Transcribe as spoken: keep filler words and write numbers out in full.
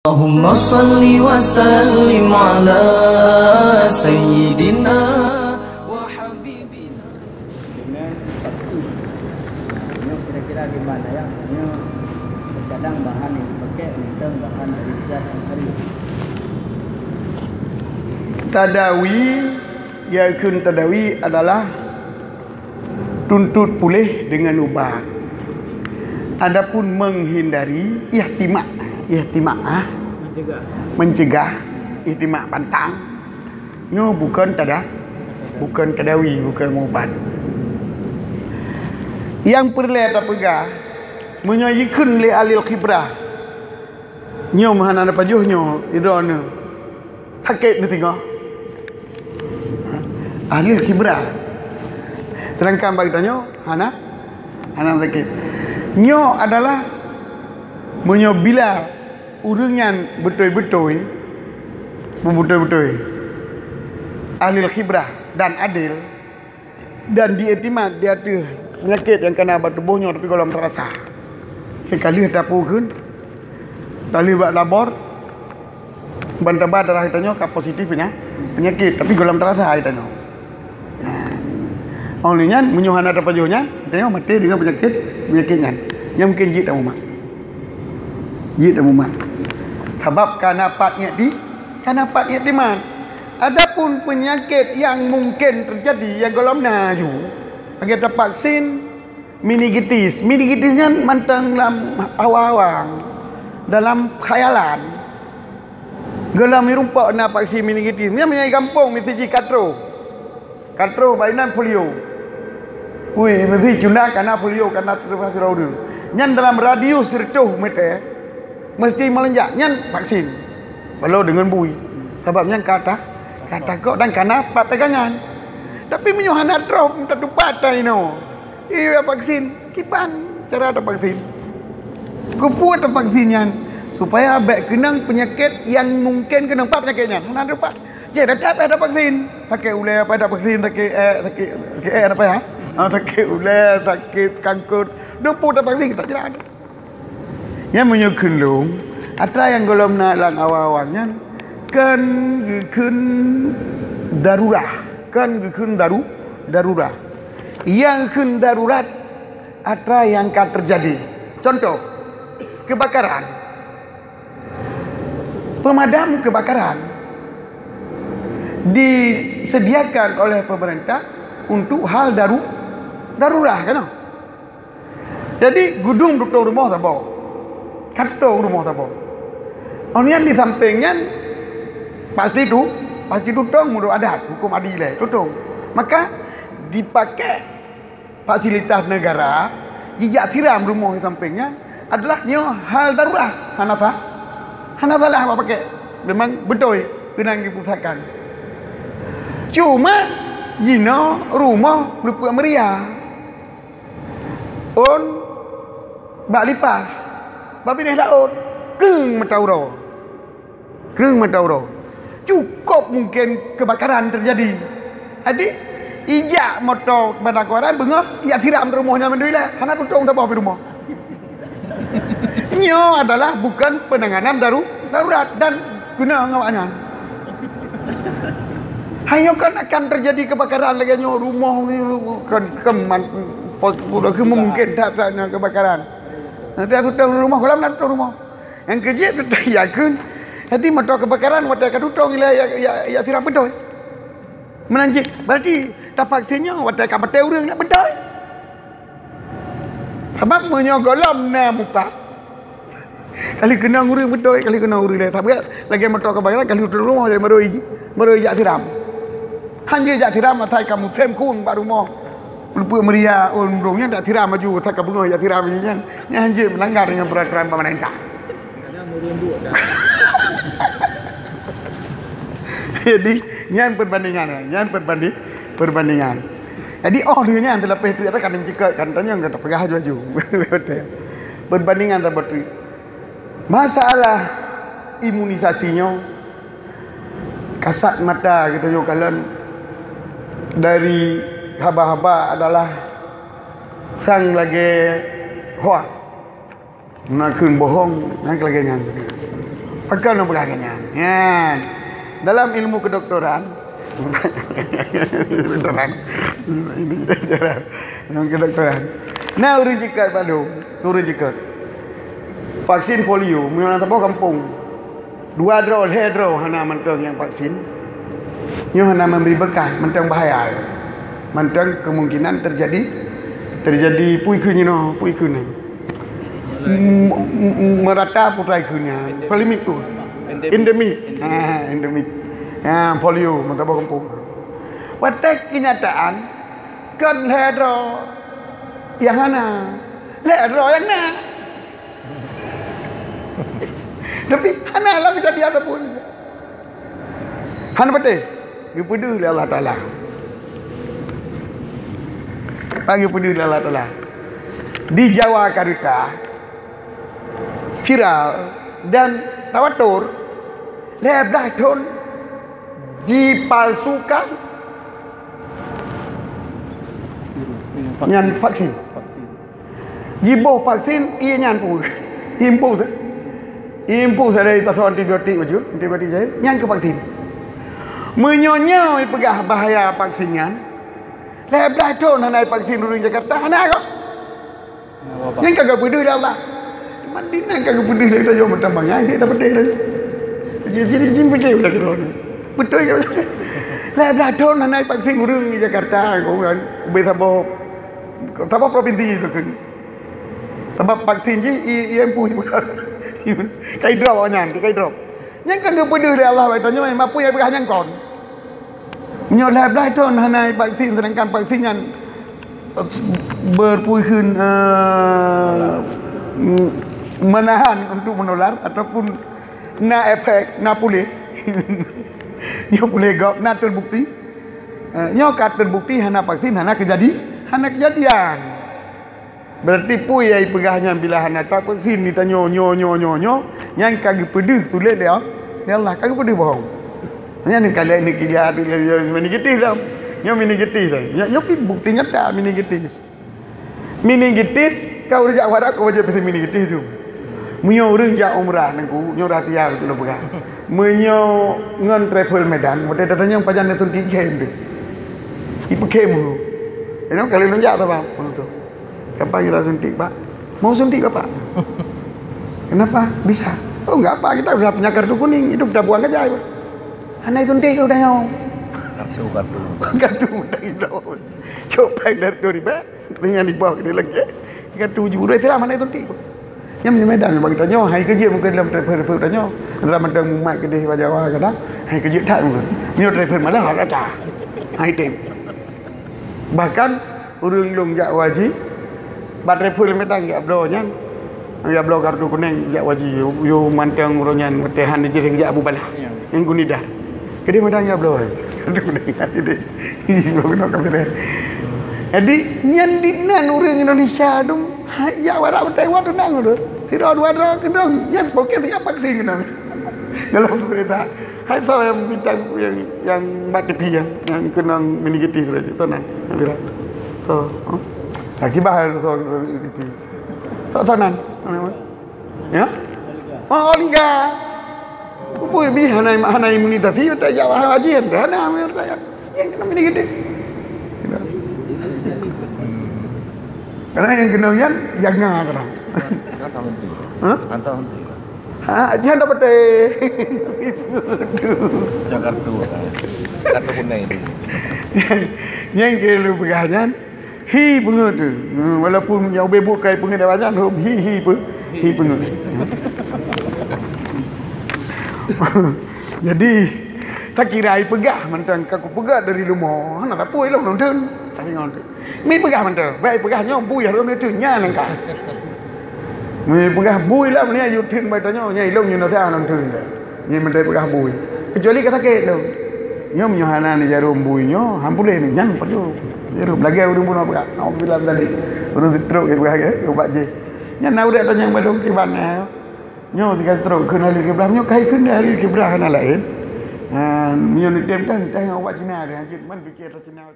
Allahumma salli wa sallim ala sayyidina wa habibina. Dengan vaksin. Nyoe kira-kira di mana ya? Nyoe terkadang bahan yang dipakai untuk bahan dari zat yang haram. Tadawi, yang kheun tadawi adalah tuntut puléh dengan ubat. Adapun menghindari ihtimak, ihtimak, ah, mencegah, ihtimak pantang, nyoe bukan tada-, bukan tadawi, bukan ubat. Yang peureulée tapeugah, meunyoe jikheun lé ahli khibrah, nyoe hana tapajoh nyoe, idroe nyoe sakét neusingoh. Ahli khibrah. Sedangkan bagi tanyoe hana, hana sakét. Nyoe adalah meunyoe bila ureuëng nyan beutôi-beutôi, beutôi-beutôi ahli khibrah dan adil, dan diiktimat di ateueh peunyakét nyang kana bak tuboh nyoe, tapi gohlom tarasa. Nyang ka lheueh tapeu kheun, ka lheueh bak labor, ban taba darah geutanyoe ka positif peunya-, peunyakét, tapi gohlom tarasa geutanyoe. Nah, oleh nyan, meunyoe hana tapajoh nyan, geutanyoe maté deungon peunyakét, peunyakét nyan. Nyang mungken jeuet tamumat. Jeuet tamumat. Sabab kana pat nyang di, kana pat nyang dimat. Adapun peunyakét nyang mungken teujadi nyang gohlom na aju, lagée tavaksin meningitis. Meningitis nyan mantong lam awang-awang, dalam khayalan. Gohlom rumpok na vaksin meningitis. Nyan meunyoe gampông meusti jih katro. Katro bak inan polio. Ui, meusti cunda kana polio, kana terpaksa ureuëng. Nyan dalam radius sireutoh meter, meusti meuleunjak. Nyan vaksin. Walau deungon bui. Sabab nyan ka ta-, ka takot dan kana pat tagangan. Tapi meunyoe hana troh, tatupat ta inoe. Iya vaksin. Kiban cara tavaksin? Keupeue tavaksin nyan? Supaya bék keunong peunyakét nyang mungken keunong. Pat peunyakét nyan? Hana tatupat. Jadi, tetap ada vaksin. Sakét ulée, apa ada vaksin, sakét, eh, sakét, sakét, eh, apa ya? Ha, sakét ulée, sakét kanker. Dupu ada vaksin, tak jelas. Nyan meunyoe kheun lôn, atra nyang gohlom na lam awang-awang nyan, kan geukheun darurah, kan geukheun daru-, darurah. Nyang kheun darurat, atra nyang ka teujadi. Contoh, keubakaran. Peumadam keubakaran disediakan oleh pemerintah untuk hal daru-, darurah, kan? Jadi, geudong tutong rumoh saboh. Ka tutong rumoh saboh. Awak nyan di sampéng nyan pasti tu, pasti tutong meunurot adat, huköm adi ilée, tutong. Maka, dipakai fasilitas negara, jijak siram rumoh di sampéng nyan adalah nyoe hal darurat, hana sa-, hana salah bak pakai. Memang beutôi keunan geupeusahkan. Cuma jinoe rumoh leupeuet meuria. Ôn bak lipah, bak binéh laôt, kreueng mata uroe. Kreueng mata uroe. Cukup mungken keubakaran teujadi. Jadi, ijak moto pemadam keubakaran beungoh, ijak siram rumoh nyan mandum ilée, hana tutong saboh pih rumoh. Nyoe adalah bukan penanganan daru-, darurat dan guna ngon awak nyan. Hai nyoe kan akan teujadi keubakaran lagée nyoe, rumoh ni kan, kan man-, pos, mungken that-that nyoe keubakaran. Nanti tutong rumoh, gohlom na tutong rumoh. Nyang keujeuet beutôi yakheun. Jadi moto keubakaran watée ka tutong ilée ya, ya, ya siram beutôi. Meunan cit, berarti tavaksin nyoe watée ka batée ureuëng nyan beutôi. Sabab meunyoe gohlom na mupat, kali keunong ureuëng beutôi, kali keunong ureuëng laén. Sabab lagée moto keubakaran, kali tutong rumoh dari meuroi, meuroi jak siram. Hanjeuet jak siram asai ka musém khun bak rumoh. Leupeuet meuria ôn brong nyan jak siram laju, asai ka beungoh jak siram laju nyan. Nyan hanjeuet meulanggar deungon peuraturan pemerintah. Jadi, nyan peubandingan, nyan peubandi-, peubandingan. Jadi, oh lheueh nyan teulapeh teuk kan meuceukeut kan tanyong ka tapeugah laju-laju. Peubandingan saboh teuk. Masalah imunisasi nyoe kasat mata geutanyoe kalon dari haba-haba adalah sang lagée hoak. Nakheun bohong, nyang lagée nyan. Pakon lôn peugah keu nyan? Nyan. Dalam ilmu kedokteran, kedokteran. Ilmu kedokteran. Nah, ureueng jikheun bak lôn, ureueng jikheun. Vaksin polio, meunyoe lam saboh gampông, dua droe, lhèe droe hana mantong nyang vaksin, nyoe hana memberi bekas, mantong bahaya. Mantong kemungkinan terjadi, terjadi pui kheun nyoe, pui kheun nyan. M-, m-, m-, merata putra kheun nyan. Pandemik tu. Endemik. Endemik. Ha, endemik. Ha, polio, lam saboh gampông. Watèe kenyataan, kon lhèe droe nyang hana. Lhèe droe nyang na. Tapi hana lom jadi apapun. Hana patéh. Geupeudeuh lé Allah Taala. Geupeudeuh lé Allah Taala. Di Jawa Kareuta viral dan tawatur, lhèe blah thôn jipalsukan nyan vaksin. Jiboh vaksin, ié nyan pun. Impus. Impus ada pasal antibiotik bacut, antibiotik cair, nyan keu vaksin. Meunyoe nyoe ipeugah bahaya vaksin nyan, lhèe blah thôn hana vaksin ureueng Jakarta, hana kok. Nyan ka geupeudeuh lé Allah. Cuman di nan ka geupeudeuh lé tanyoe meutamang, nyan cit tapeudeuh lé. Jadi, jadi jin pikir udah keudroe. Beutôi ke? Lhèe blah thôn hana vaksin ureueng di Jakarta, kok kan. Ubé saboh, saboh provinsi tu kan. Sabab vaksin jih i, i ampuh. Kai drop awak nyan, kai drop. Nyan kan geupeudeuh lé Allah bak tanyoe, mampu nyang peugah nyan kon. Meunyoe lhèe blah thôn hana vaksin, sedangkan vaksin nyan berpui kheun, eh, menahan untuk menular ataupun na efek, na puléh. Nyoe puléh gob, na teubukti. Eh, nyoe ka teubukti hana vaksin, hana keujadi, hana keujadian. Berarti peue nyang ipeugah nyan bila hana tavaksin di tanyoe nyoe, nyoe, nyoe, nyoe, nyan ka geupeudeuh tuléh lé Allah, lé Allah ka geupeudeuh bohong. Nyan ka lheueh neukira meningitis dah. Nyoe meningitis dah. Nyoe, nyoe pi bukti nyata meningitis. Meningitis ka ureueng jak warak ka wajéb pasi meningitis tu. Meunyoe ureueng jak umrah nangku, nyoe rahsia beutôi lôn peugah. Meunyoe ngon travel Medan, watèe datang nyoe pajan neusuntik khem tu. Ipeukhém tu. Inong kali lôn jak saban tu. Kapan kita suntik, Pak? Mau suntik, Bapak? Kenapa? Bisa. Oh, enggak apa, kita sudah punya kartu kuning, itu kita buang aja, Pak. Hana suntik udah nyoe. Kartu, kartu. Kartu udah hilang. Coba dari dua ribu, tanya di bawah dia lagi. Kartu tujuh puluh, Islam hana suntik. Nyam di Medan bagi tanyoe, hai keujeuet mungkin dalam travel-travel tanyoe. Dalam mantong mumat keudeh bak Jawa kadang, hai keujeuet that mungkin. Nyoe travel malah hana that. Hai tem. Bahkan ureueng lôn jak haji, bak travel Medan jak bloe nyan, jak bloe kartu kuning jak haji, yue mantong uroe nyan meutehan di jireng jak Abu Balah. Ya. Nyang Gunidar. Keudeh Medan jak bloe. Kartu kuning tadi. Bloe keunoe ka beres. Jadi nyan di nan ureueng Indonesia tu, hai jak warak meutehan tu nang tu. Sidroe dua droe keudong, nyan poket siap vaksin keudong. Dalam kereta. Hai soe nyang bintang nyang, nyang bak T V nyan, nyang keunong meningitis tadi, soe nan, nyang viral. Soe, ha? Akibat hai soe di T V. Soe, soe nan? Ya? Oh, Olga. Peue bih hana, hana imunisasi, tak jak haji, hana, hana, hana. Nyang keunong meningitis. Karena nyang keunong nyan, nyang na keunong. Kan henti. Ha? Kan henti. Ha, nyan dah beutôi. Macam kartu, ha. Kartu kuning tu. Nyang keu lôn peugah nyan, hi peungeuet tu. Hmm, walaupun nyang ubé buet kai peungeuet dah banyak, hom hi, hi peu-, hi peungeuet. Jadi, takira ipeugah mantong ka kupeugah dari leumo, hana sapeue ilôn lôn theun. Tadi ngon tu. Mi peugah mantong, baik peugah nyoe bui harôh neuteun nyan nyang ka. Mi peugah bui lah, meunan yue teun bak tanyoe, nyan ilôn nyoe naseuhat lôn teun dah. Nyan mantong peugah bui. Kecuali ka sakét lôn. Nyoe meunyoe hana ni jarum bui nyoe, han puléh ni, nyan perlu. Jarum lagèe ureueng bunoe peugah, naudzubillah min dzalik. Ureueng stroke peugah ke, ubat jih. Nyan na ureueng tanyong bak lôn kiban, eh. Nyoe siga stroke kheun ahli kiblah, nyoe kai kheun ahli kiblah hana laén. Ha, nyoe neutem tang, tang ubat Cina deh, hanjeuet man pikir Cina.